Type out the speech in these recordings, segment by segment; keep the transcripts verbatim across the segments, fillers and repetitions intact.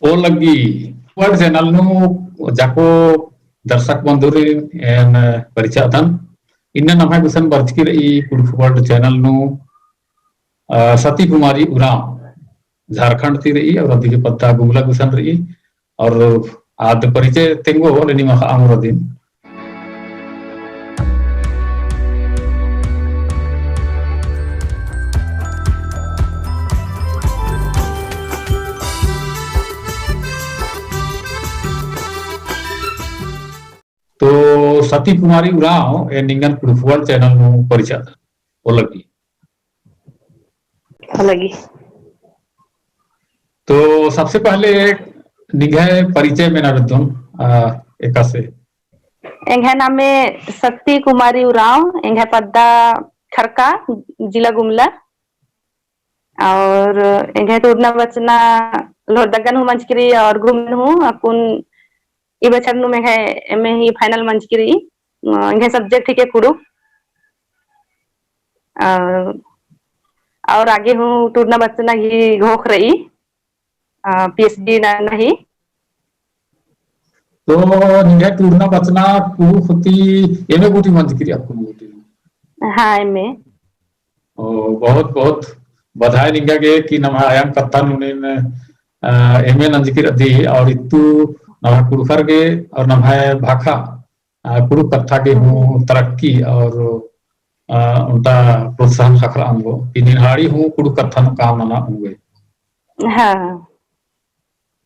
ओ लग्गी World channel नू जाको दर्शक बंधुरिन एन परिचय दन। इन्ना नम्है गुसन बरचकी रई कुँड़ुख़ World channel नू, अ, सती कुमारी उराँव झारखंड ती रई और अदिगे पद्दा गुमला गुसन रई। और आद परिचय तेंगो होले निमा अमर दिन। तो सती कुमारी उराँव, ए निंगन कुँड़ुख़ World channel नू परिचय दन। ओ लग्गी। ओ लग्गी। तो सबसे पहले निंग्है परिचय मेना बेद्दन, आ, एकासे। एंग्है नामे सती कुमारी उराँव, एंग्है पद्दा खरका, जिला गुमला। और एंग्है टूड़ना बचना लोहरदगा नू हूँ मंजकी रई और घूमन हूँ अक्कुन ई बछर नू एंग्है M A ही final मंजकी रई। अ, एंग्है subject हिके कुँड़ुख़। अ, और आगे हूँ टूड़ना बचना ही घोख रई, अ, P H D नना ही। तो निंग्है टूड़ना बचना कुँड़ुख़ ती M A गूटी मंजकी रई अक्कुन गूटी। हाँ, M A। ओ, बहुत, बहुत बधाई निंगा गे कि नम्है अयंग कत्था नू नीन, अ, M A नंजकी रअदी और इत्तु नम्है कुँड़ुख़र गे और नम्है भाखा, अ, कुँड़ुख़ कत्था गे हूँ तरक्की और, अ, ओन्टा प्रोत्साहन ख़क्खरआ ओंगो। कि नीन हाड़ी हूँ कुँड़ुख़ कत्था नू काम नना ओंगो। हाँ।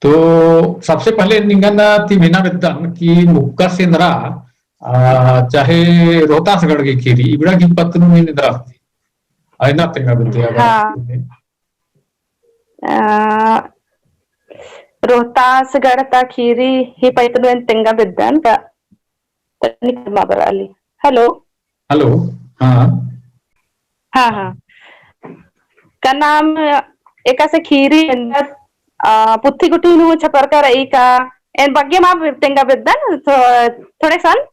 तो सबसे पहले निंगन ती मेना बेद्दन कि मुक्का सेंदरा, आ, चाहे रोहतासगढ़ गे खीरी, इबड़ा गही पत्त नू नीन एन्दरा ती। आ, एन्दरा तेंगा बेद्दन अगर हाँ। अ, रोहतासगढ़ ता खीरी ही पत्त नू एन तेंगा बेद्दन का तनिक मा बरआ ली। Hello। Hello, हाँ। हाँ, हाँ। का नाम एकासे खीरी एन्दर, अ, पुथी गुट्ठी नू छपरका रई का, एन बग्गे मा तेंगा बेद्दन, थो-, थोड़े सन।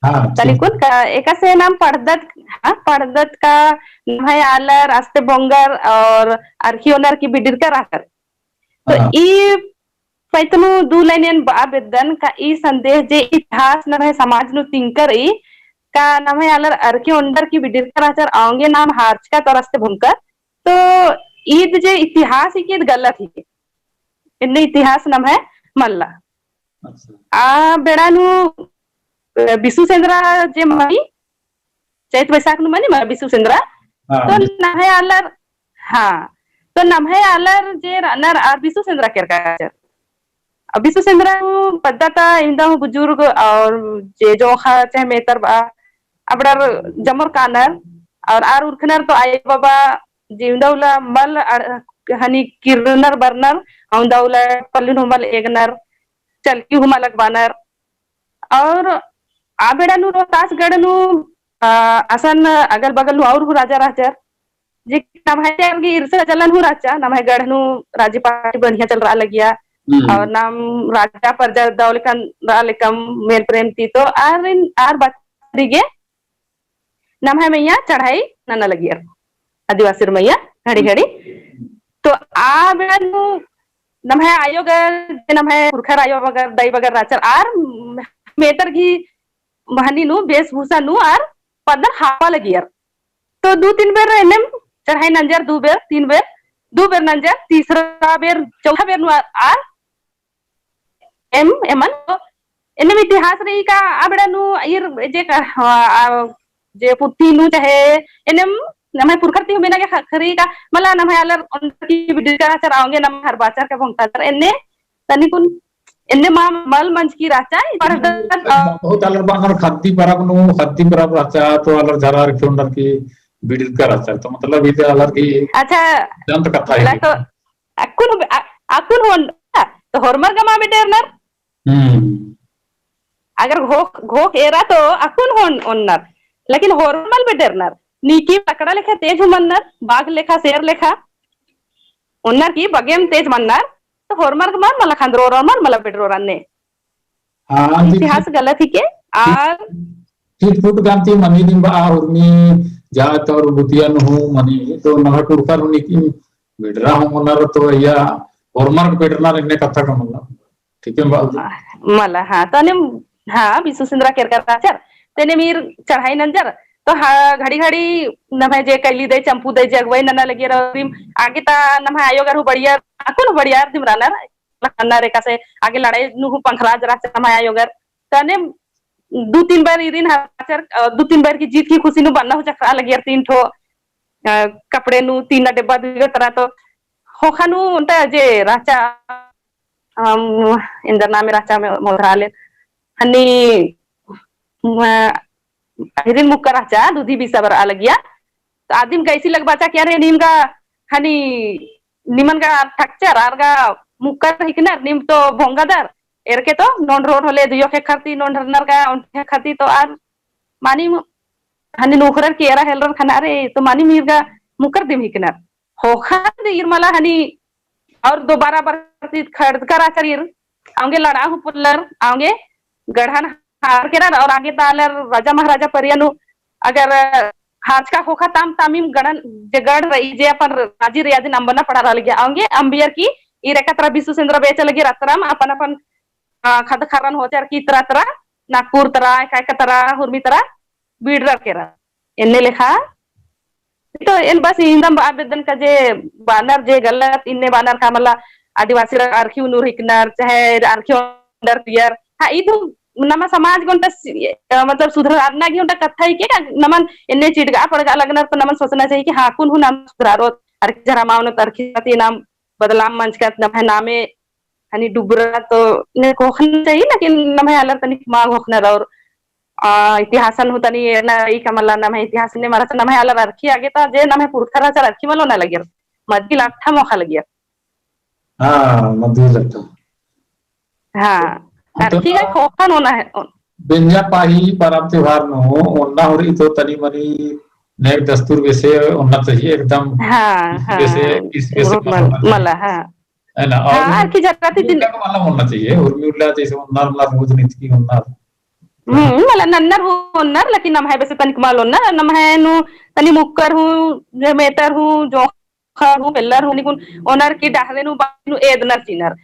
हाँ, ठीक। तनिकुन का एकासे नाम पढ़दत, हाँ, पढ़दत का नम्है आलर आस्ते भोंगर और अरखी ओनर की बिडिरका रहचर। तो हाँ। ई पत्त नू दू line एन बआ बेद्दन का ई संदेश जे इतिहास नम्है समाज नू तिंकर ई का नम्है आलर अरखी ओन्डर की बिडिरका रहचर औंगे नाम हारचका तो रस्ते भुनकर। तो ईद जे इतिहास ही ईद गलत ही। एन्ने इतिहास नम्है मल्ला। अच्छा। आ बेड़ा नू, अ, बिसु सेंदरा जे मनी, चैत बैसाख नू मनी मा बिसु सेंदरा। हाँ, तो बिसु। नम्है आलर, हाँ, तो नम्है आलर जे रअनर आर बिसु सेंदरा केरका रहचर। अब बिसु सेंदरा नू पद्दा ता इवंदा हूँ बुजुर्ग और जे जोंख़ा चाहे मेतर बआ, अबड़र जमर कानर, और आर उरखनर तो आयो बाबा जे इवंदा उल्ला मल अड़-, हनी किर्रनर बरनर, अवंदा उल्ला पल्लिन हूँ मल एगनर, चलकी हूँ मल अगबानर, और आ बेड़ा नू रोहतासगढ़ नू, आ, असन अगल बगल नू और हूँ राजा रहचर, जे नम्है ती आर गे ईर्ष्या चलन हूँ रहचा, नम्है गढ़ नू राजी पार्टी बढ़िया चलरआ लगिया, हम्म। और नाम राजा प्रजा दव लेकन रआ लेकम मेल प्रेम ती तो आर इन, आर बारी गे नम्है मइय्याँ चढ़ाई नना लगियर, आदिवासिर मइय्याँ घड़ी घड़ी। तो आ बेड़ा नू नम्है आयो गर, जे नम्है पुरखर आयो बगर, दाई बगर रहचर, आर मेतर गही महनी नू, वेशभूषा नू आर पद्दन हापा लगियर। तो दू तीन बेर एन्नेम चढ़ाई नंजर, दू बेर, तीन बेर, दू बेर नंजर, तीसरा बेर, चौथा बेर नू आर, आर एम, एमन, तो एन्नेम इतिहास रई का आ बेड़ा नू ईर जे का, आ, आ, जे पुथी नू चाहे एन्नेम नम्है पुरखर ती हूँ मेना गे ख़क्खरई का मला नम्है आलर ओन्डर की बिडिरका रहचर औंगे नम्है हर बाचर का भोंगताचर एन्ने तनिकुन एन्ने मा मल मंजकी रहचा, पढ़दत, अ, बहुत आलर बअनर ख़द्दी परब नू, ख़द्दी परब रहचा, तो आलर झरा अरखी ओन्डर की बिडिरका रहचा, तो मतलब इदे आलर की अच्छा, दंत कत्था ही। तो अक्कुन, अ-, अक्कुन हूँ ओन्नर, तो होरमर गा मा बेड्डरनर। हम्म। अगर घोख, घोख एरा तो अक्कुन हूँ ओन्नर, लेकिन होरमर मल बेड्डरनर। नीकी लकड़ा लेखा तेज हूँ मन्नर, बाघ लेखा, शेर लेखा। ओन्नर की बग्गेम तेज मन्नर, तो होरमर गा मल मला ख़न्दरोर, होरमर मला बेड्डरोर अन्ने। हाँ, इतिहास गलत हिके, आर चिटपुट गंती मनी दिम बआ उर्मी जात और बुतिया नू हूँ मनी, तो नम्है कुँड़ुख़र हूँ नीकी बेड्डरा हूँ ओन्नर तो अइय्या होरमर के पेटरनर इन्ने कत्था का मला। ठीक है, बाल। मला, हाँ, तो अनेम, हाँ, बिसु सेंदरा केरका रहचर, तेने मीर चढ़ाई नंजर, तो हाँ, घड़ी घड़ी नम्है जे कैली दई, चंपू दई, जे अगुवाई नना लगियर, आगे ता नम्है आयोगर हूँ बढ़िया, अक्कुन हूँ बढ़िया दिम रअनर, लखनर एकासे, आगे लड़ाई नू हूँ पंखराज रहचर नम्है आयोगर, तो अनेम दू तीन बार इरिन हरचर, अ, दू तीन बार की जीत की खुशी नू बन्ना हूँ चखरा लगियर तीन ठो, अ, कपड़े नू तीन डेब्बा दुई तरा तो होखा नू ओन्टा जे रहचा, अम, एन्देर नामे रहचा में मोधराले। हनी, म, अहिरिन मुक्का रहचा, दूधी बीसा बरआ लगिया। तो आदिम गैसी लगबाचा कि अरे नीम गा हनी निमन गा ठकचर, आर गा मुक्कर हिकनर, नीम तो भोंगादर, एरके तो नोंढरोर होले दुयो खेखर ती नोंढरनर गा, ओन्टे खेखर ती तो आर मानिम हनी नोखरर की एरा हेलरर ख़ना रे, तो मानिम ईर गा मुक्कर दिम हिकनर। होखा दे ईर मला हनी और दोबारा बरती खड़दका रहचर ईर, औंगे लड़ा हूँ पोल्लर, औंगे गढ़न हार केरर और आगे ता आलर राजा महाराजा परिया नू अगर हाचका होखा ताम तामिम गढ़न जे गढ़ रई जे अपन राजी रई अदिन अम्बना पड़ा रआ लगिया। औंगे अम्बियर की ईर एका तरा बिसु सेंदरा बेचा लगियर अतरम अपन अपन, अ, खद्द खर्रन होचर की तरा तरा, नागपुर तरा, एका एका तरा, हुरमी तरा, बीड़रर केरर। एन्ने लेखा तो एन बस इन्दम बआ बेद्दन का जे बानर जे गलत इन्ने बानर का मला आदिवासी रा अरखी उनुर हिकनर, चाहे अरखी ओन्डर पियर। हाँ, ई तो नमा समाज गे ओन्टा सि-, अ, मतलब सुधरना गे ओन्टा कत्था हिके का नमन एन्ने चिड़गा पड़गा लगनर तो नमन सोचना चाहिए कि हाँ, अक्कुन हूँ नाम सुधरारोत, अरखी झरा मा ओनोत अरखी ती नाम बदलाम मंजकत नम्है नामे हनी डुबरा तो ने घोखना चाहिए, लेकिन नम्है आलर तनिक मा घोखनर और, आ, इतिहासन हूँ तनी एरना रई का मला नम्है इतिहास ने मरा नम्है आलर अरखी आगे ता जे नम्है पुरखर रहचर अरखी मल ओना लगियर, मदी लट्ठा मोखा लगियर। हाँ, मदी लट्ठा। हाँ, मतलब, अरखी का खोखा नू ओना है, ओन- बेंजा पाही परब त्योहार नू ओन्ना होरी तो तनी मनी नेग दस्तूर बेसे ओन्ना चाहिए एकदम। हाँ, इस बेसे, हाँ, इस बेसे बहुत मल-, मना चाहिए। मला, हाँ। है ना? और हाँ, अरखी झरा ती दिन उल्टा का वाला होना चाहिए, उर्मी उल्ला जैसे ओन्ना, ओन्ना रोज नीति की ओन्ना। हम्म, मला नन्नर हूँ ओन्नर, लेकिन नम्है बेसे तनिक मल ओन्नर, नम्है नू तनी मुक्कर हूँ, जे मेतर हूँ, जो खा हूँ, पेल्लर हूँ, निकुन ओनर की डहरे नू बारी नू एदनर चिनर।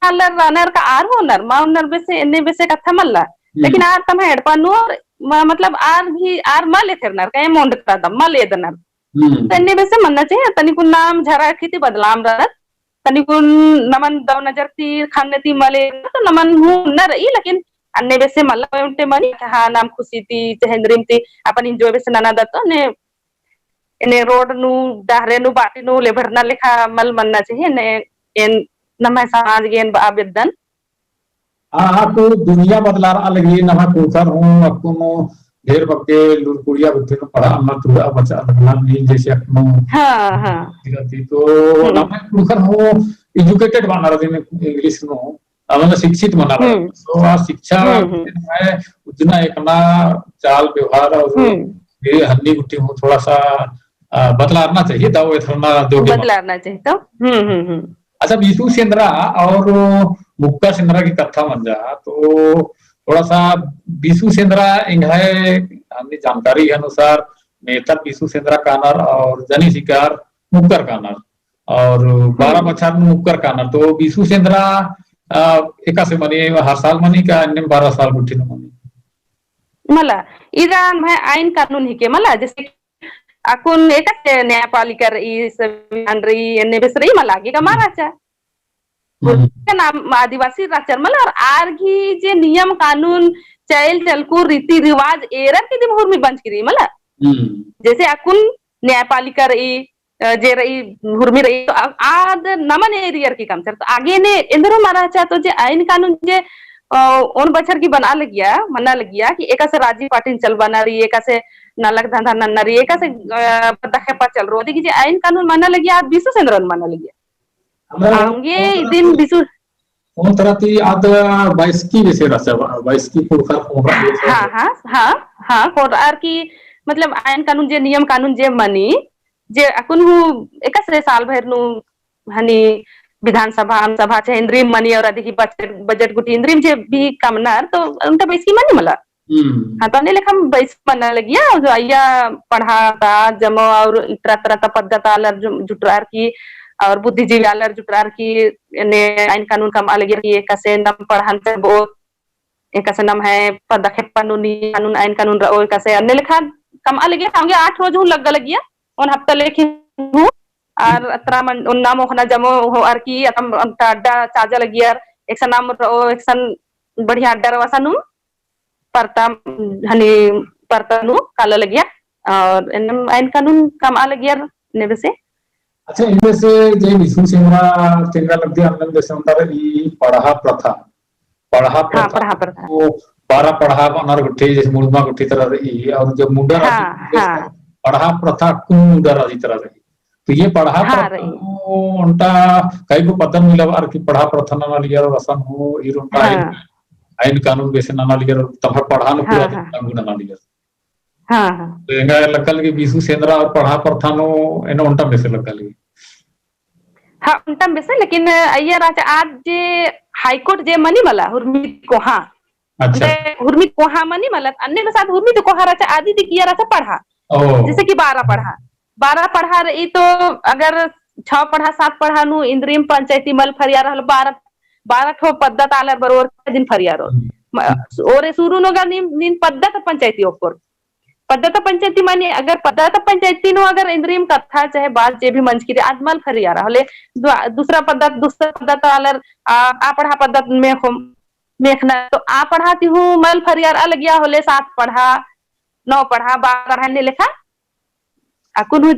आलर रअनर का आर हूँ ओनर, मा ओनर बेसे, एन्ने बेसे कत्था मल्ला। हम्म। लेकिन आर तम्है एड़पा नू और, म-, मतलब आर भी, आर मल एथेरनर, का एम ओन्डतरा दम, मल एदनर। हम्म। तो एन्ने बेसे मन्ना चाहिए, तनिकुन नाम झरा की ती बदलाम रअनर, तनिकुन नमन दव नजर ती, खाने ती मल एदनर, तो नमन हूँ ओन्ना रई, लेकिन अन्ने बेसे मल्ला ओन्टे मनी, हाँ, नाम खुशी ती, चाहे इन्द्रिम ती, अपन enjoy बेसे नना दत्तो, ने एन्ने रोड नू, डहरे नू, बाटी नू, लेभरना लेखा मल मन्ना चाहिए, ने एन नम्है समाज गे एन बआ बेद्दन। हाँ, हाँ, तो दुनिया बदलारआ लगी, नम्है कुँड़ुख़र हूँ, अक्कुन ढेर बग्गे लूरकुड़िया गुट्ठी नू पढ़ा अन्ना तुड़ा बचा लगना नी, जैसे अक्कुन हाँ, हाँ। रहती, तो हम्म। नम्है कुँड़ुख़र हूँ educated बअनर अदिन English नू, अ, मतलब शिक्षित मना लगा। हम्म। तो आ शिक्षा हम्म, हम्म। है, उतना एकना चाल व्यवहार और हम्म। ये हन्नी गुट्ठी हूँ थोड़ा सा, अ, बदलारना चाहिए, दव एथरना जोगे बदलारना चाहिए तो। हम्म, हम्म, हम्म। अच्छा, बिसु सेंदरा और मुक्का सेंदरा की कत्था मंजा, तो थोड़ा सा बिसु सेंदरा एंग्है हन्नी जानकारी अनुसार नेतर बिसु सेंदरा कानर और जनी सिकार मुक्कर कानर। और बारह हम्म। बछर नू मुक्कर कानर। तो बिसु सेंदरा, अ, एकासे मनी, हर साल मनी का अन्नेम बारह साल गुट्ठी नू मनी? मला, इरा नम्है आइन कानून हिके मला, जैसे कि अक्कुन एकासे न्यायपालिका रई, संविधान रई, एन्ने बेसे रई मला, आगे का मा रहचा। हम्म। हुरमी नाम आदिवासी रहचर मला, और आर गही जे नियम कानून, चइल चलकू, रीति रिवाज, एरर की दिम हुरमी बंचकी रई मला। हम्म। जैसे अक्कुन न्यायपालिका रई, अ, जे रई, हुरमी रई, तो आ-, आद नमन एरियर की कमचर। तो आगे ने एन्देर हूँ मा रहचा तो जे आइन कानून जे, अ, ओन बछर की बना लगिया, मना लगिया कि एकासे राजी पार्टी चलबअना रई, एकासे नलख धंधा नन्ना रई, एकासे, अ, पद्दा खेपा चलरओ, अदी की जे आइन कानून मना लगिया, आद बिसु सेंदरन मना लगिया। हमरा अवंगे ओन तरह इदिन ती, बिसु ओन तरह ती आद बाइसकी बेसे रहचा, बाइसकी कुँड़ुख़र कोड़रा बेसे। हाँ, हाँ, हाँ, हाँ, कोड़रा की मतलब आइन कानून जे नियम कानून जे मनी, जे अक्कुन हूँ एकासे साल भर नू हनी विधानसभा, आम सभा, चाहे इन्द्रिम मनी और अदी की बजट, बजट गुट्ठी इन्द्रिम जे भी कमनर, तो ओन्टा बाइसकी मनी मला। हम्म। हाँ, तो अन्ने लेखम बाइसकी मना लगिया, जो अइय्या पढ़ा ता, जमो और इतरा तरा ता पद्दा ता आलर जु-, जुटरार की, और बुद्धिजीवी आलर जुटरार की एन्ने आइन कानून कमआ लगियर की एकासे नम पढ़न चबओत, एकासे नम्है पद्दा खेप्पा नू नी कानून, आइन कानून रओ, एकासे अन्ने लेखा कमआ लगिया, कांगे आठ रोज हूँ लग्गा लगिया, ओन हफ्ता लेखा हूँ, आर अतरा मन, ओन नाम ओखना जमो होअर की, अतम ओन्टा अड्डा चाजा लगियर, एकसन नाम रओ, एकसन बढ़िया अड्डा रओ, असन हूँ परता, हनी परता नू काला लगिया, और एन्नेम आइन कानून कमआ लगियर, ने बेसे। अच्छा, इनमें से जे बिसु सेंद्रा तेंगा लगदी, अन्नेम बेसे ओन्टा रई पड़हा प्रथा। पड़हा हाँ, प्रथा पड़हा प्रथा। तो बारह पड़हा बअनर गुट्ठी, जैसे मुड़मा गुट्ठी तरह रई, और जब मुंडा राजी हाँ, तो हाँ। पड़हा प्रथा कुन मुंडा राजी तरह रई। तो ये पड़हा हाँ, प्रथा रई। तो ओन्टा कई गो पद्दन मिलाबअर की पड़हा प्रथा नना लगियर, और असन हूँ ईर ओन्टा आइन, हाँ। आइन कानून बेसे नना लगियर, और तम्है पड़हा नू पूरा हाँ, हाँ। लागू नना लगियर। हाँ, हाँ। तो एंगा लग्गा लगी बिसु सेंद्रा और पड़हा प्रथा नू एन्ने ओन्टा बेसे लग्गा लगी। हाँ, ओन्टा बेसे, लेकिन अइय्या रहचा आद जे हाईकोर्ट जे मनी मला, हुरमी कोहा। अच्छा। अन्ने हुरमी कोहा मनी मला, अन्ने बेसे आद हुरमी तो कोहा रहचा, आदी दिकिया रहचा पड़हा। ओह। जैसे कि बारह पड़हा। बारह पड़हा रई तो अगर छह पड़हा, सात पड़हा नू इन्द्रिम पंचायती मल फरिया रहल, बारह, बारह ठो पद्दा ता आलर बरोर का दिन फरिया रओर। हम्म। म-, ओरे शुरू नू अगर नीन, नीन पद्दा ता पंचायती ओक्कोर। पद्दा ता पंचायती माने, अगर पद्दा ता पंचायती नू अगर इन्द्रिम कत्था चाहे बात जे भी मंजकी रई, आद मल फरियारा होले, दु-, दूसरा पद्दा, दूसरा पद्दा ता आलर, आ, आ पड़हा पद्दा में होम, मेखना, तो आ पड़हा ती हूँ मल फरियारा लगिया होले, सात पड़हा, नौ पड़हा, बारह पड़हा ने लेखा। अक्कुन हूँ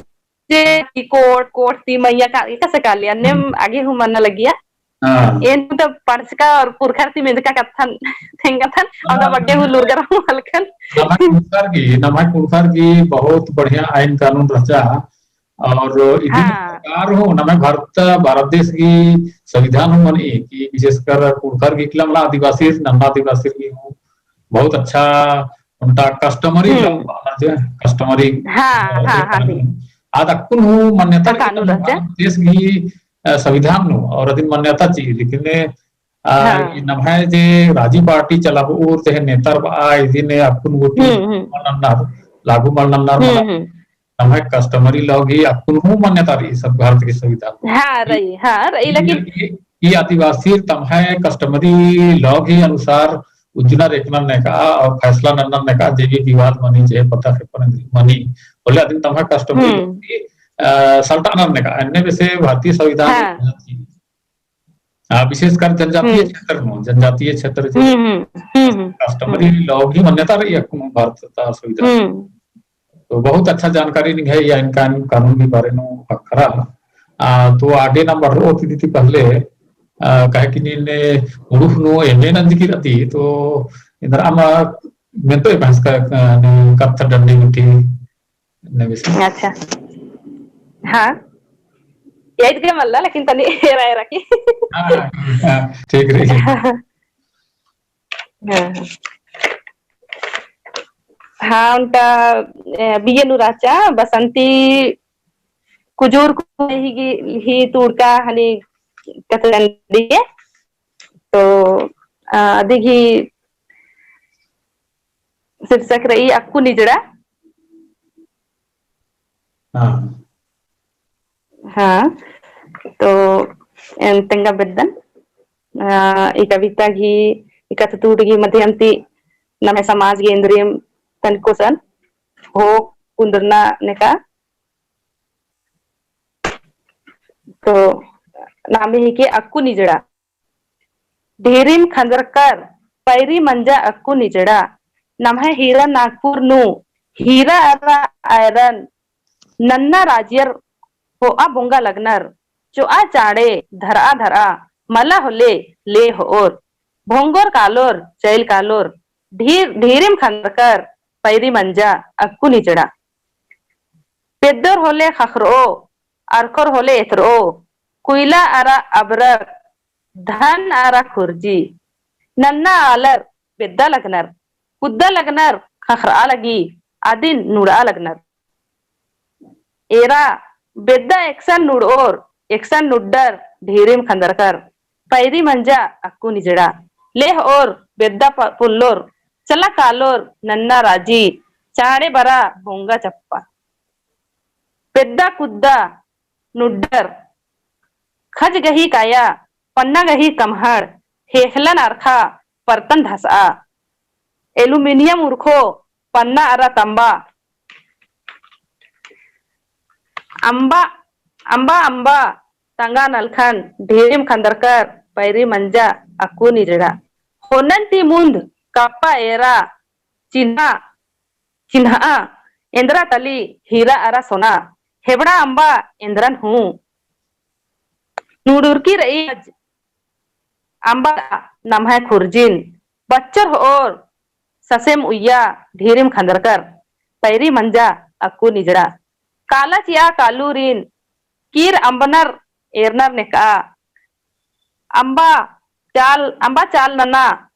जे की कोट, कोट ती मइय्याँ का, एकासे काली, अन्नेम आगे हूँ मन्ना लगिया। हाँ। एन तो पढ़चका और पुरखर ती मेंजका कत्थन, तेंगथन, अउंदा हाँ। बग्गे हूँ लूरगर हूँ हलकन। नम्है कुँड़ुख़र गही, नम्है कुँड़ुख़र गही बहुत बढ़िया आइन कानून रहचा। और इदिन हाँ। सरकार हूँ, नम्है भारत, भारत देश गही संविधान हूँ मनी कि विशेषकर कुँड़ुख़र गही इकला मला आदिवासीर, नन्ना आदिवासीर गही हूँ बहुत अच्छा ओन्टा customary हम्म। law, जे customary, हाँ, अ, हाँ, हाँ, कानून। जी। आद अक्कुन हूँ मान्यता हाँ, कानून रहचा। भारत देश गही, अ, संविधान नू, और अदिन मान्यता ची, लेकिन, अ, हाँ। ई नम्है जे राजी पार्टी चलाबओर, जे नेतर बआ, इदिन अक्कुन गूटी हम्म, हम्म। मल नन्नर, लागू मल नन्नर, हम्म, मला। हम्म। नम्है customary law गही अक्कुन हूँ मान्यता रई सब भारत गही संविधान। हाँ, रई, हाँ, रई, ई, लेकिन ई, ई आदिवासीर तम्है customary law गही अनुसार उज्जना रेखनर नेका और फैसला नन्नर नेका जे भी विवाद मनी चाहे पद्दा खेप्पन मनी, होले अदिन तम्है customary हम्म। law गही, अ, सल्टानर नेका, अन्ने बेसे भारतीय संविधान हाँ। आ, विशेषकर जनजातीय हम्म। क्षेत्र नू, जनजातीय क्षेत्र जे हम्म, हम्म, हम्म, हम्म। Customary law गही मान्यता रई अक्कुन भारत ता संविधान। हम्म। तो बहुत अच्छा जानकारी निंग्है ई आइन कानून गही बारे नू ख़क्खरा। आ, तो आगे नाम बढ़रओत इदी ती पहले, आ, काहे कि नीन कुँड़ुख़ नू M A नंजकी रअदी, तो एन्दरा मा मेंतो एकासे का, आ, कत्था डंडी गुट्ठी ने बेसे। अच्छा। हाँ। याद गे मल्ला, लेकिन तनी एरा एरा की। हाँ, हाँ, हाँ, ठीक रई। हाँ, हाँ। हाँ, ओन्टा, ए, बिये नू रहचा, बसंती कुजूर कु ही गी-, ही तुड़का हनी कत्थन दिए। तो, आ, अदी गही शीर्षक रई अक्कु निजड़ा। हाँ। हाँ, तो एन तेंगा बेद्दन, आ, ई कविता गही, ई कत्थतूड़ गही माध्यम ती नम्है समाज गही एन्दरिम तनिको सन हो कुन्दरना नेका। तो नामे हिके अक्कु निजड़ा। ढीरिम खंजरकर पैरी मंजा अक्कु निजड़ा। नम्है हीरा नागपुर नू हीरा अरा आयरन नन्ना राजियर होआ बोंगा लगनर। चोआ चाड़े धरआ धरआ मला होले ले होओर। भोंगोर कालोर चैल कालोर ढीर, ढीरिम खंजरकर पैरी मंजा अक्कु निजड़ा। पेद्दोर होले ख़ख़रओ, अरख़ोर होले एथरओ, कुइला अरा अबरर, धन अरा खुर्जी। नन्ना आलर बेद्दा लगनर, कुद्दा लगनर, ख़ख़रआ लगी, अदिन नुड़आ लगनर। एरा बेद्दा एकसन नुड़ओर, एकसन नुड्डर, ढीरिम खंदरकर, पैरी मंजा अक्कु निजड़ा। ले होओर बेद्दा प-, पुल्लोर, चला कालोर नन्ना राजी, चाड़े बरा भोंगा चप्पा। पेद्दा कुद्दा नुड्डर, खज गही काया, पन्ना गही कमहड़, हेखलन अरखा, परतन धसआ। एलुमिनियम उरखो, पन्ना अरा तम्बा। अम्बा, अम्बा, अम्बा, तंगा नलखन, ढीरिम खंदरकर, पैरी मंजा, अक्कु निजड़ा। होनन ती मुन्द, कप्पा एरा, चिन्हा, चिन्हा, एन्दरा तली, हीरा अरा सोना, हेबड़ा अम्बा, एन्दरन हूँ। नुड़ुरकी रई अज, अम्बा, नम्है खुर्जिन, बच्चर होओर, ससेम उइया, ढीरिम खंदरकर, पैरी मंजा, अक्कु निजड़ा। काला चिआ कालूरिन, कीर अम्बनर, एरनर नेकआ। अम्बा चाल, अम्बा चाल नना,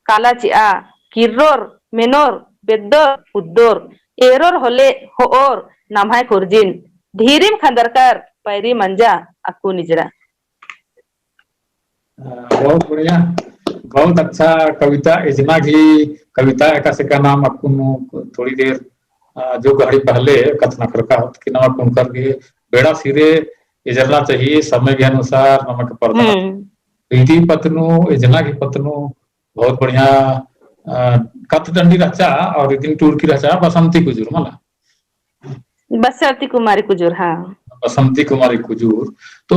काला चिआ, किर्रोर, मेनोर, बेद्दोर, उद्दोर, एरोर होले, होओर, नम्है खुर्जिन, ढीरिम खंदरकर, पैरी मंजा, अक्कु निजड़ा। अ, बहुत बढ़िया, बहुत अच्छा कविता। एजना गही कविता एकासे का नाम अक्कुन थोड़ी देर, अ, जो घड़ी पहले कथना खरका होत कि नमा कुनकर गे बेड़ा सिरे एजरना चाहिए, समय के अनुसार नमा के परदना। हम्म। इदी पत्त नू, एजना गही पत्त नू बहुत बढ़िया, अ, कत्थ डंडी रहचा और इदिन टूड़की रहचा बसंती कुजूर मला। बसंती कुमारी कुजूर, हाँ। बसंती कुमारी कुजूर। तो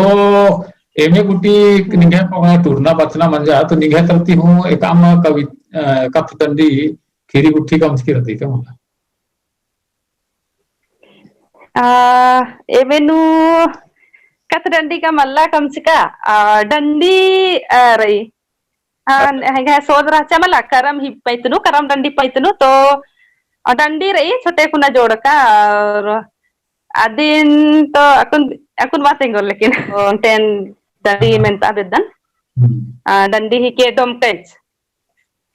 एमे गुट्ठी निंग्है पगना टूड़ना बचना मंजा, तो निंग्है तरती हूँ एकअम कवि-, अ, कत्थ डंडी खीरी गुट्ठी कमचकी रहती का मला? आ, एमे नू कत्थ डंडी का मल्ला कमचका, आ, डंडी, आ, रई। हाँ, हेंगा सोच रहचा मला, करम ही पैतनु, करम डंडी पैतनु, तो, अ, डंडी रई, छोटे कुना जोड़का, और अदिन तो अक्कुन, अक्कुन बात एंगोर, लेकिन, ओन्टेन डंडी मेन्ता बेद्दन। हम्म। अ, डंडी ही के डोमकैच,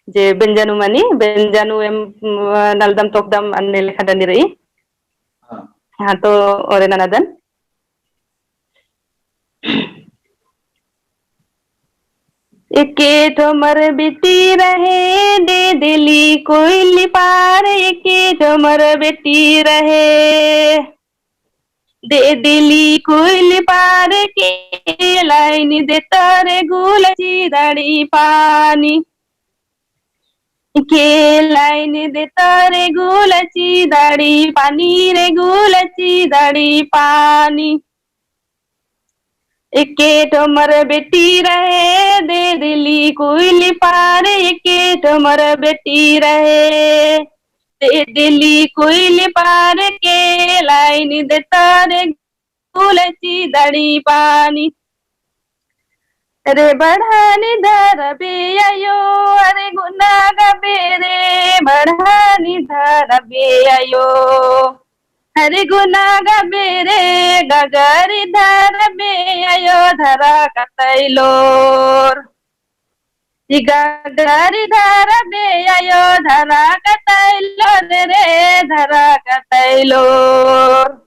जे बेंजनु मनी, बेंजनु एम, अ, नलदम तोकदम अन्ने लेखा डंडी रई। हाँ। हाँ, तो ओरे ननादन। एके ठो मोर बेटी रहे, दे देली कोइली पार, एके ठो मोर बेटी रहे। दे देली कोइली पार के लाइन दे तोरे गुलची दड़ी पानी। के लाइन दे तोरे गुलची दड़ी पानी रे गुलची दड़ी पानी। एके ठो मोर बेटी रहे, दे देली कोइली पार, एके ठो मोर बेटी रहे। दे देली कोइली पार के लाइन दे तोरे गुलची दड़ी पानी। अरे बढ़ानी धरबे आयो, अरे गुना गबे रे, बढ़ानी धरबे आयो। अरे गुना गबे रे, गगरी धरबे आयो, धरा कतैलोर। ई गगरी धरबे आयो, धरा कतैलोर रे, धरा कतैलोर।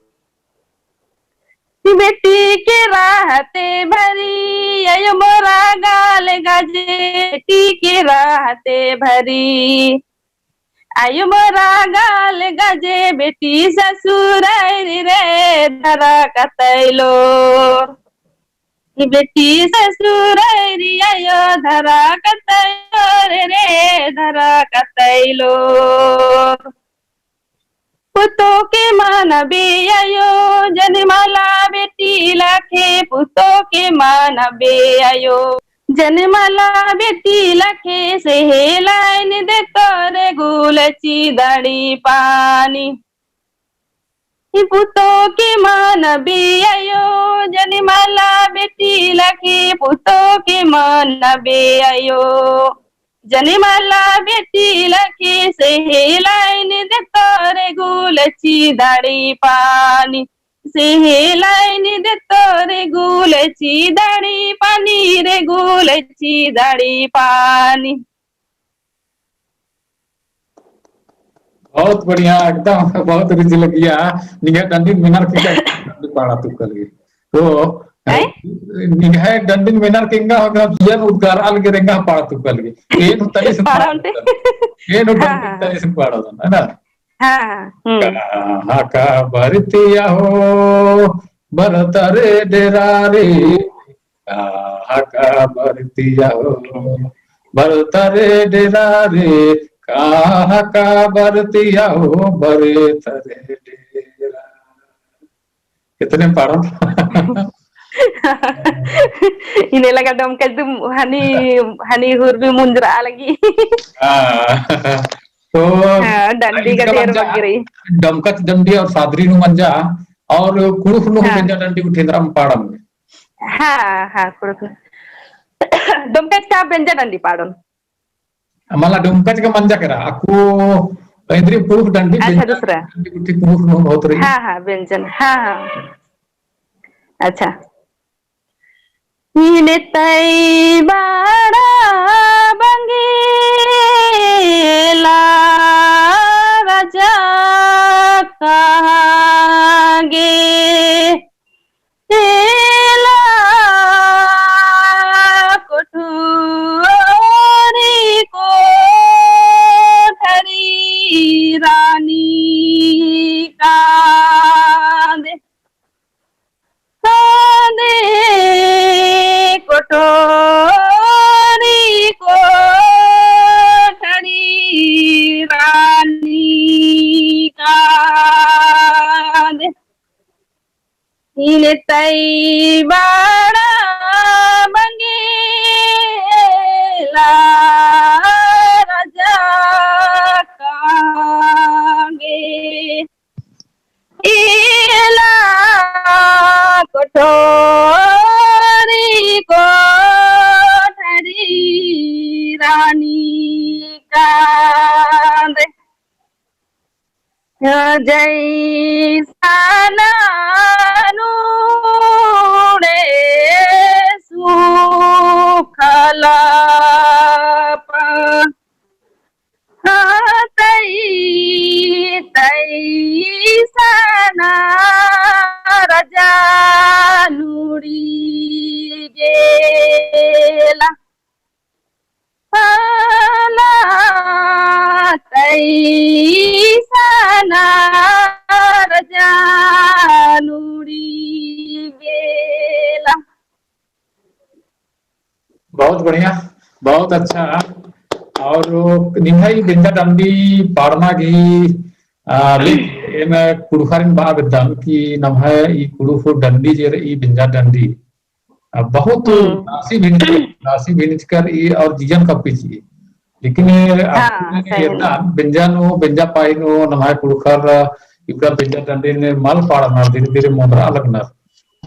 बेटी के रहते भरी, आयो मोरा गाल गजे, बेटी के रहते भरी। आयो मोरा गाल गजे, बेटी ससुरैरी रे, धरा कतैलोर। बेटी ससुरैरी आयो, धरा कतैलोर रे, धरा कतैलोर। पुतो के मानबे आयो, जनिमाला बेटी लखे, पुतो के मानबे आयो। जनिमाला बेटी लखे, सेहे लाइन दे तोरे गुलची दड़ी पानी। ई पुतो के मानबे आयो, जनिमाला बेटी लखे, पुतो के मानबे आयो। जनिमाला बेटी लखे, सेहे लाइन दे तोरे गुलची दड़ी पानी। सेहे लाइन दे तोरे गुलची दड़ी पानी रे, गुलची दड़ी पानी। बहुत बढ़िया, एकदम बहुत रिझ लगिया। निंग्है डंडी मेनर के का डंडी पाड़ा तुक्कल गे। तो, हैं? निंग्है डंडी मेनर के एंगा होगा, जियन उद्गारा लगे रेंगा पाड़ा तुक्कल गे। एन तली से पाड़ा पाड़ा ओन्टे। एन हाँ, डंडी हाँ, तली से पाड़ा दन, है ना? हाँ, हाँ, हम्म। कहाँ का बरतिया हो, बरतरे डेरा रे। कहा का बरतिया हो, बरतरे डेरा रे, कहा का बरतिया हो, बरतरे डेरा। कितने पाड़न। इन्ने लगा डोमकच दिम हनी, हनी हुरमी मुंजरा लगी। हाँ। तो हाँ, डंडी का ढेर बग्गे रई। डोमकच डंडी और सादरी नू मंजा और कुँड़ुख़ नू हाँ। बेंजा डंडी गुट्ठी एन्दरा पाड़न। हाँ, हाँ, कुँड़ुख़ नू। डोमकच का बेंजा डंडी पाड़न। मला डोमकच का मंजा केरा, अक्कु एन्दरी कुँड़ुख़ डंडी, अच्छा, बेंजा दूसरा। डंडी गुट्ठी कुँड़ुख़ नू बहुत रई। हाँ, हाँ, बेंजन, हाँ, हाँ। अच्छा। इन्ने तई बाड़ा बंगेला राजा कहाँ गे। एला कोठरी कोठरी रानी कांदे, कांदे कोठरी कोठरी रानी कांदे। इन्ने तई बाड़ा बंगेला राजा कांदे। एला कोठरी कोठरी रानी कांदे। जैसा नूड़े सुखला पा, तई, तैसा ना राजा नूड़ी गेला। पाला तैसा ना राजा नूड़ी गेला। बहुत बढ़िया, बहुत अच्छा। और निम्है बेंजा डंडी पाड़ना गही, आ, लेख एम कुँड़ुख़ारिन बआ बेद्दन कि नम्है ई कुँड़ुख़ डंडी जे रई बेंजा डंडी, आ, बहुत हम्म। उदासी भिनिचकर, उदासी भिनिचकर ई और जियन कप्पी चिई। लेकिन ये हाँ, अक्कुन सही। एरना बेंजा नू, बेंजा पाही नू नम्है कुँड़ुख़र इबड़ा बेंजा डंडीन मल पाड़नर, धीरे-धीरे मोधरा लगनर।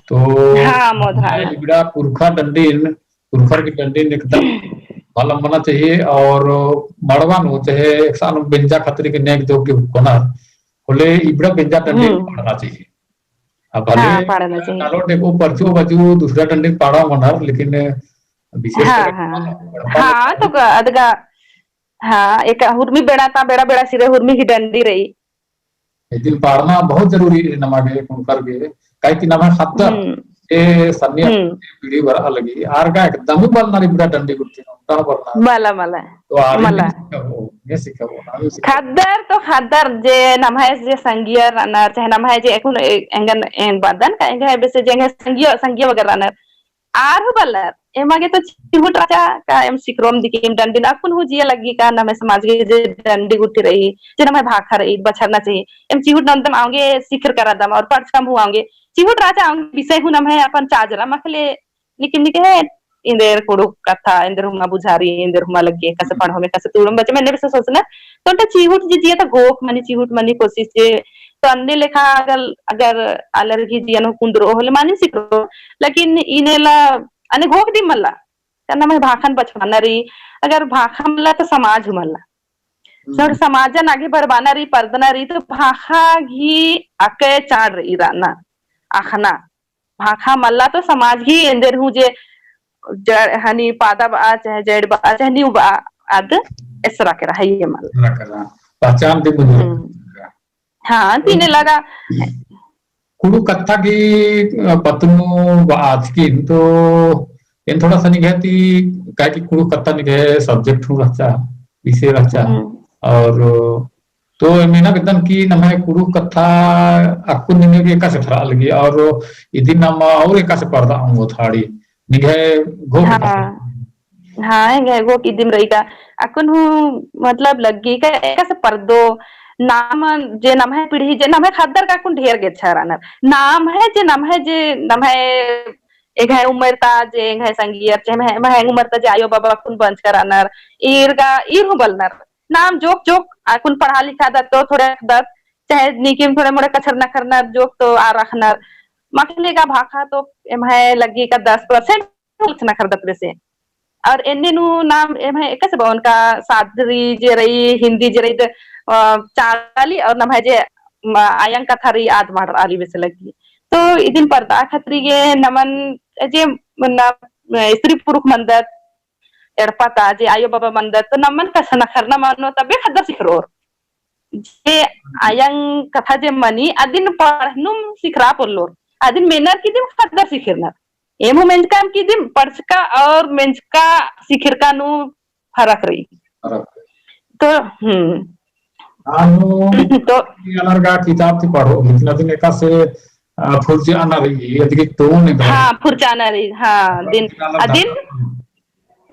तो हाँ, मोधरा। इबड़ा पुरखा डंडीन, पुरखर की डंडीन एकदम मल अम्बना चाहिए और मड़वा नू चाहे एकसानु बेंजा खतरी के नेग जोग के कोनर होले इबड़ा बेंजा डंडीन हम्म। पाड़ना चाहिए। अब भले हाँ, पाड़ना चाहिए। कालो देखो परचो बाजू दूसरा डंडीन पाड़ा मनर, लेकिन विशेष हाँ, करके हाँ। हाँ, तो ग-, अदगा, हाँ, एक हुरमी बेड़ा ता, बेड़ा बेड़ा सिरे हुरमी ही डंडी रई। इदिन पाड़ना बहुत जरूरी है नमा गे, कुँड़ुख़र गे, काहे कि नमा ख़द्दर, हम्म। ए सन्नी हम्म। पीढ़ी बरआ लगी, आर गा एकदम ही बलनर इबड़ा डंडी गुट्ठी नू, ता बलनर। मला, मला। तो आर मला। ये सिखाबओ, ये सिखाबओ, आर ये सिखाबओ। ख़द्दर तो ख़द्दर जे नम्है जे संगियर रअनर, चाहे नम्है जे एकुन ए-, एंगन, एंग बअदन का, एंग्है बेसे जे एंग्है संगियो, संगियो वगैरह रअनर। आर हूँ बलर, एमा गे तो चिहुट रहचा का एम सिखरोम दिकिम डंडिन अक्कुन हूँ जिया लग्गी का नम्है समाज गे जे डंडी गुट्ठी रई, जे नम्है भाखा रई, बछरना चाही। एम चिहुट नन्दम औंगे सिखर करादम और पढ़चकम हूँ औंगे। चिहुट रहचा औंगे विषय हूँ नम्है अपन चाजरा मखले निकिम निके है, एन्देर कुँड़ुख़ कत्था, एन्देर हुमा बुझारी, एन्देर हुमा लग्गी, एकासे पढ़ोम, एकासे तुड़ोम, बच्चे मने बेसे सोचना। तो ओन्टा चिहुट जे जिया ता घोख मनी, चिहुट मनी कोशिश जे, तो अन्ने लेखा अगर, अगर आलर गही जिया नू कुन्दरो होले मानिम सिखरो, लेकिन इन्ने ला, अन्ने घोख दिम मल्ला, का नम्है भाखन बछाबअना रई, अगर भाखा मल्ला तो समाज हूँ मल्ला। हम्म। जब समाजन आगे बढ़बअना रई, परदना रई, तो भाखा गही अकय चाड़ रई रअना, अख़ना। भाखा मल्ला तो समाज गही एन्देर हूँ जे जड़ हनी पादा बआ, चाहे जड़ बआ, चाहे नीव बआ, आद एसरा केरा है ये मल्ला। एसरा केरा। पहचान दिम मल्ला। हम्म। हाँ, तो इन्ने लगा। कुँड़ुख़ कत्था की, अ, पत्त नू बआ चिकिन तो एन थोड़ा सा निंग्है ती, काहे कि कुँड़ुख़ कत्था निंग्है subject हूँ रहचा, विषय रहचा। हम्म। और तो एम मेना बेद्दन कि नम्है कुँड़ुख़ कत्था अक्कुन निंग्है गे एकासे फरआ लगी और इदिन नाम और एकासे परदा औंगो थाड़ी। निंग्है घोख हाँ। हाँ, एंग्है घोख इदिम रई का। अक्कुन हूँ मतलब लग्गी का एकासे परदो नाम जे नम्है पीढ़ी जे नम्है ख़द्दर का अक्कुन ढेर गेच्छा रअनर। नाम है जे नम्है जे नम्है एंग्है उमर ता जे एंग्है संगियर चे एम्है, एम्है उमर ता जे आयो बाबा अक्कुन बंचका रअनर। ईर का ईर हूँ बलनर। नाम जोक जोक अक्कुन पढ़ा लिखा दत तो थोड़े दत चाहे नीकिम थोड़े मोड़े कछरना खरना जोक तो आर अख़नर। मखले का भाखा तो एम्है लग्गी का दस percent उल्चना खरदत बेसे। और एन्ने नू नाम एम्है एकासे बओन का सादरी जे रई, हिंदी जे रई, अ, चाली और नम्है जे, म, आयंग कत्था रई आद माड़रआली बेसे लग्गी। तो इदिन परदा खतरी गे नमन जे मन्ना स्त्री पुरुख मन्दत, एड़पा ता जे आयो बाबा मन्दत, तो नमन कछनखरना मनो तबे ख़द्दर सिखरओर। जे आयंग कत्था जे मनी, अदिन पढ़नुम सिखरआ पोल्लोर। अदिन मेनर की दिम ख़द्दर सिखिरनर। एम हूँ मेंजकम की दिम पढ़चका और मेंजका सिखिरका नू फरक रई। फरक। तो, हम्म। आनो तो आलर गा किताब ती पढ़ओ, लेकिन अदिन एकासे, अ, फुरचाना रई, अदिगे tone एंग्है। हाँ, फुरचाना रई, हाँ, अदिन, अदिन,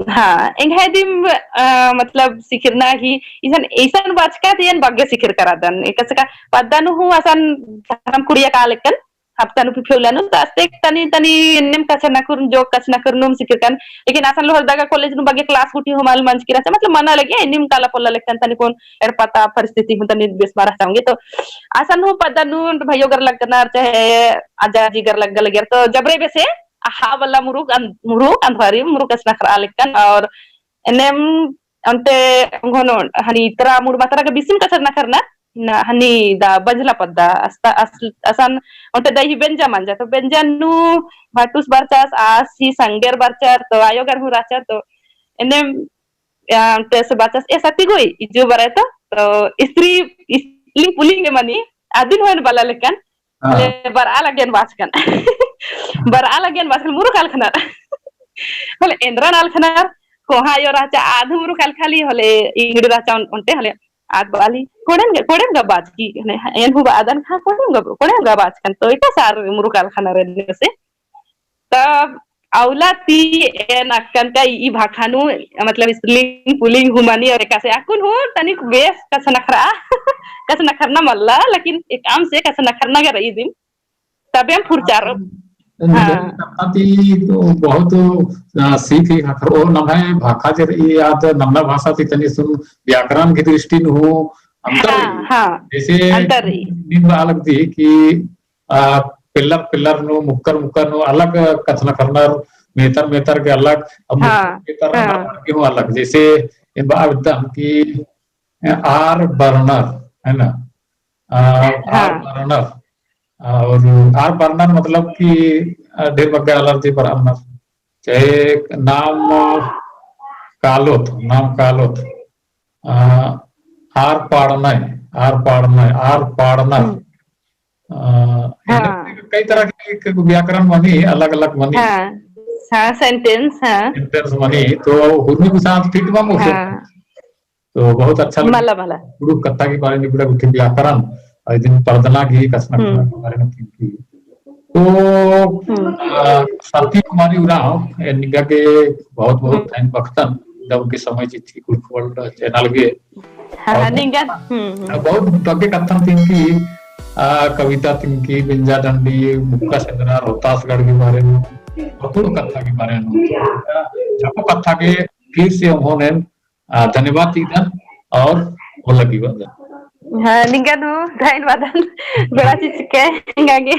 हाँ, एंग्है दिम, अ, मतलब सिखिरना ही, इसन, इसन बचका ती एन बग्गे सिखिरका रअदन। एकासे का पद्दा नू हूँ असन धरम कुड़िया का लेकन, हफ्ता नू पिफेवला नू, तो अस्ते तनी, तनी एन्नेम कछनखुर, जो कछनखुर नूम सिखिरकन। लेकिन असन लोहरदगा college नू बग्गे class गुट्ठी हूँ मल मंजकी रहचा, मतलब मना लगे, एन्नेम काला पोल्ला लेकन तनी कोन एड़पा ता परिस्थिति हूँ तनी बेस मा रहचा ओंगे। तो असन हूँ पद्दा नू भइयो गर लग्गनर, चाहे आजा जी गर लग्गा लगियर, तो जबरे बेसे अहा बल्ला मुरुक अन-, मुरुक अंधवारी, मुरुक कछनखरआ लेकन, और एन्नेम ओन्टे ओंघोन हनी इतरा मुड़ मतरा के बिसिम कछनखरना, ना, हनी दा बंजला पद्दा, अस्ता, अस-, असन ओन्टे दई ही बेंजा मंजा, तो बेंजा नू भाटुस बरचस, आस ही संगेर बरचर, तो आयो गर हूँ रहचर, तो एन्नेम, या, ओन्टे से बरचस, ए सती गोई, इजो बरए तो, तो स्त्री, स्त्रीलिंग पुलिंग मनी, अदिन होएन बला लेकन, हाँ। होले बरआ लग्गेन बाचकन। बरआ लग्गेन बाचकन, मुरुक अलखनर। होले एन्दरन अलखनर, कोहाँ आयो रहचा, आद हूँ मुरुक अलखाली, होले इंगड़ी रहचा ओन-, ओन्टे, होले आद बआली, कोड़ेम ग-, कोड़ेम गा बाचकी, होले एन हूँ बअदन, हाँ, कोड़ेम गा, कोड़ेम गा बाचकन, तो एकासे आर मुरुक अलखनर एन्ने से। तब अउला ती एन अक्कन का ई भाखा नू, मतलब, स्त्रीलिंग पुलिंग हूँ मनी और एकासे अक्कुन हूँ तनिक बेस कछनखरआ, कछनखरना मल्ला, लेकिन एकअम से कछनखरना गे रई दिम, तबे हम फुरचारो। हाँ। हाँ। कत्था ती तो बहुत, अ, सीख ही खखरो, नम्है भाखा जे रई, आद नन्ना भाषा ती तनी सुन व्याकरण की दृष्टि नू हूँ अंतर हाँ, रई। हाँ, जैसे अंतर रई। नीन बआ लगदी कि आ, पेल्लर पेल्लर नू, मुक्कर मुक्कर नू अलग कछनखरनर, मेतर मेतर के अलग, अब हाँ, मेतर हाँ। अलग, हूँ अलग। जैसे एन बआ बेद्दन कि आर बरनर, है ना? आ, आर हाँ। बरनर। और आर बरनर मतलब कि, आ, ढेर बग्गे आलर जे बरनर। चाहे नाम कालोत, नाम कालोत। आ, आर पाड़नय, आर पाड़नय, आर पाड़नर। हम्म। अ, हाँ। कई तरह के, के व्याकरण मनी, अलग-अलग मनी। हाँ, हाँ, sentence, हाँ। Sentence मनी, तो हुरमी गुसन fit बा मोखे। हाँ। तो बहुत अच्छा लगा। मला, मला। कुँड़ुख़ कत्था के बारे में, कुँड़ुख़ व्याकरण, और इदिन परदना की, कछनखरना हम्म। के बारे में thinking। तो, हम्म। अ, सती कुमारी उराँव, ए निंगा गे बहुत-बहुत हम्म। धैन बअदन, दव गे समय चिच्चकी कुँड़ुख़ World channel गे। हाँ, और हाँ, निंगन। हम्म, हम्म। बहुत बग्गे कत्थन तिंकी, आ, कविता तिंकी, बेंजा डंडी, मुक्का सेंदरा, रोहतासगढ़ के बारे में, बहुत कत्था के बारे में। जम्मो कत्था के फिर से ओंगोन एन, आ, धन्यवाद चिअदन और ओला गे बअदन। हाँ, निंगन हूँ धन्यवाद। बेड़ा चिच्चकी एंगा गे।